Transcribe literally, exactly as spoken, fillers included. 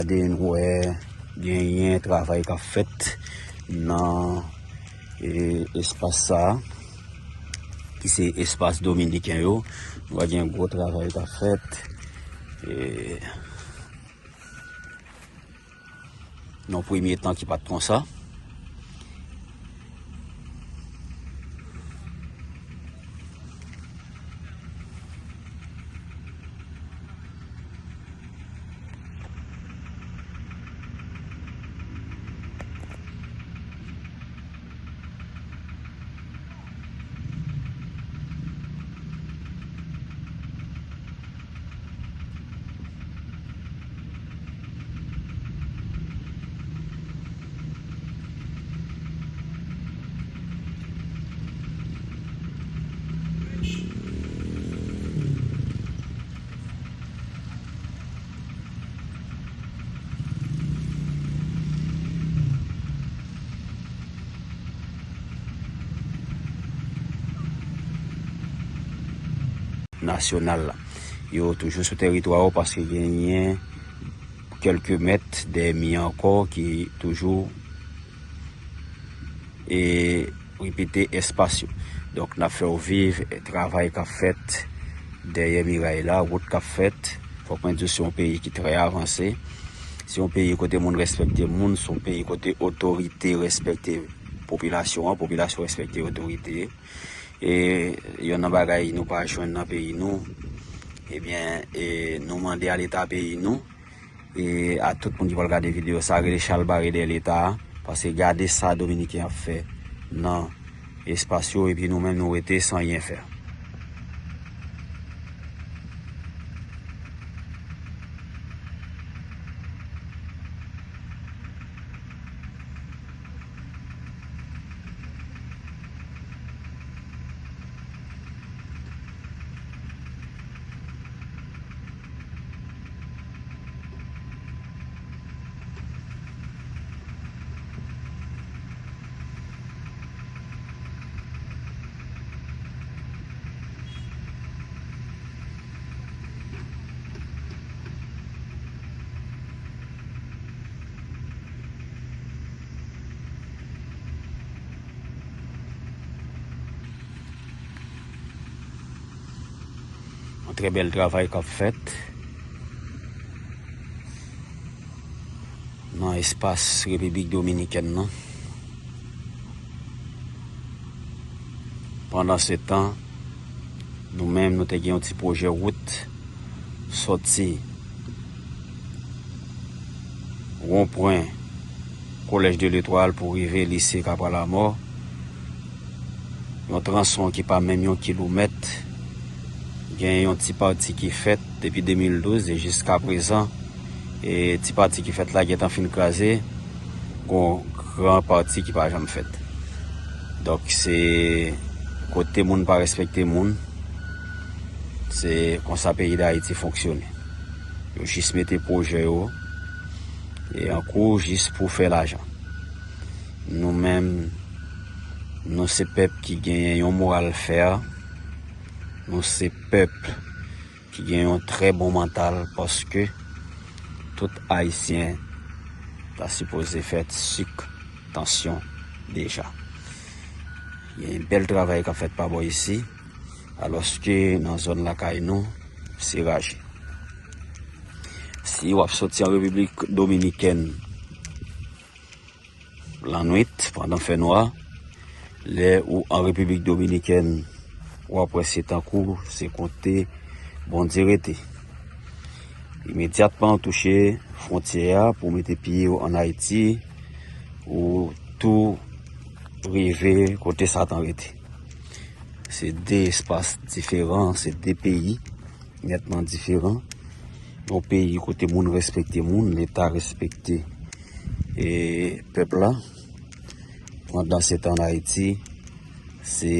Gade, nou wè genyen travay k ap fèt nan, e, espas sa a, ki se espas dominiken yo. Nou wè gen gwo travay k ap fèt. E, nan premye tan ki pa t konsa. Nasyonal la. Yo toujou sou tèritwa yo paske genyen kèlke mèt dèyè mi ankò ki toujou, e, repete espas yo. Donk, n ap fè w viv travay k ap fèt dèyè miray la, wout k ap fèt. Fòk mwen di w, se yon peyi ki trè avanse. Se yon peyi kote moun respekte moun, se yon peyi kote otorite respekte popilasyon an, popilasyon respekte otorite. E youn nan bagay nou pa jwenn nan peyi nou, ebyen, e, nou mande a Leta peyi nou, e a tout moun ki pral gade videyo sa, rele chalbare dèyè Leta a, paske gade sa Dominiken ap fè nan espas yo, epi nou menm nou rete san anyen fè. Yon trè bèl travay k ap fèt nan espas Repiblik Dominikèn nan. Pandansetan, nou menm, nou te gen yon ti pwojè wout sòti wonpwen Kolèj de Letwal pou rive lise Kapwa Lamò, yon tronson ki pa menm yon kilomèt, gen yon ti pati ki fèt depi de mil douz e jiska prezan, e ti pati ki fèt la gentan fin kraze, gon gran pati ki pa janm fèt. Donk, se kote moun pa respekte moun, se konsa peyi Dayiti fonksyone. Yo jis mete pwojè yo e an kou jis pou fè lajan. Nou menm, nou se pèp ki genyen yon moral fè, nou se pèp ki gen yon trè bon mantal, paske tout Ayisyen ta sipoze fè sik tansyon deja. Gen bèl travay k ap fèt pa bò isi, alòske nan zòn lakay nou, se raje. Si w ap soti an Repiblik Dominikèn, lannwit, pandan fènwa, lè ou an Repiblik Dominikèn, w ap wè se tankou se kote Bondye rete. Imedyatman ou touche fwontyè a pou w mete pye w ann Ayiti, ou tou rive kote Satan rete. Se de espas diferan, se de peyi nètman diferan. Yon peyi kote moun respekte moun, Leta respekte, e, pèp la. Pandansetan, ann Ayiti, se